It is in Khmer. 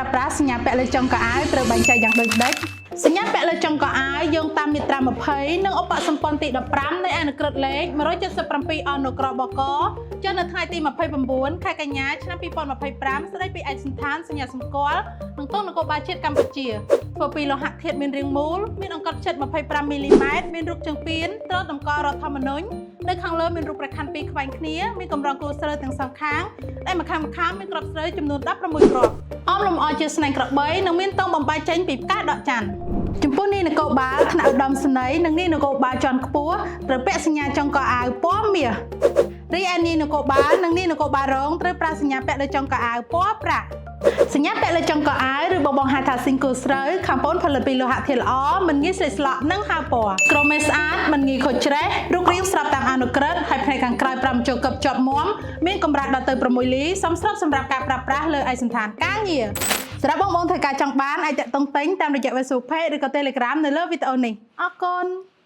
ប្រើប្រាស់សញ្ញាពាក់លើចុងកអាវត្រូវបែងចែកយ៉ាងដូចម្តេចសញ្ញាពាក់លើចុងកអាវយោងតាមមាត្រា20និងឧបសម្ព័ន្ធទី15នៃអនុក្រឹត្យលេខ177អនុក្របកចុះនៅថ្ងៃទី29ខែកញ្ញាឆ្នាំ2025ស្តីពីឯកសណ្ឋានសញ្ញាសម្គាល់និងទងនគរបាលជាតិកម្ពុជាធ្វើពីលោហៈធាតុមានរាងមូលមានអង្កត់ផ្ចិត25មីលីម៉ែត្រមានរូបជើងពានត្រតម្កល់រដ្ឋធម្មនុញ្ញនៅខាងលើមានរូបព្រះខ័នពីរខ្វែងគ្នាមានកម្រងគូស្រូវទាំងសងខាងដែលម្ខាងម្ខាងមានគ្រាប់ស្រូវចំនួន16គ្រាប់អមលម្អជាស្នែងក្របីនិងមានទងបំបែកចេញពីផ្កាដកច័ន្ទចំពោះនាយនគរបាលថ្នាក់ឧត្តមសេនីយ៍និងនាយនគរបាលជាន់ខ្ពស់ត្រូវពាក់សញ្ញាចុងកអាវពណ៌មាសរីឯនាយនគរបាលនិងនាយនគរបាលរងត្រូវប្រើសញ្ញាពាក់លើចុងកអាវពណ៌ប្រាក់សញ្ញាពាក់លើចុងកអាវឬបងបងហៅថាស៊ីងគូស្រូវខាងប្អូនផលិតពីលោហៈធាតុល្អមិនងាយស្លេកស្លក់និងហើពណ៌ក្រមេស្អាតមិនងាយខូចច្រេះរូបរាងស្របតាមអនុក្រឹត្យហើយផ្នែកខាងក្រោយប្រាំចូលកឹបជាប់មាំមានកម្រាស់ដល់ទៅ6លីសមស្របសម្រាប់ការប្រើប្រាស់លើឯកសណ្ឋានការងារសម្រាប់បងប្អូនធ្វើការចង់បានអាចតាក់ទងទិញតាមរយៈ Facebook Page ឬក៏ Telegram នៅលើវីដេអូនេះអរគុណ។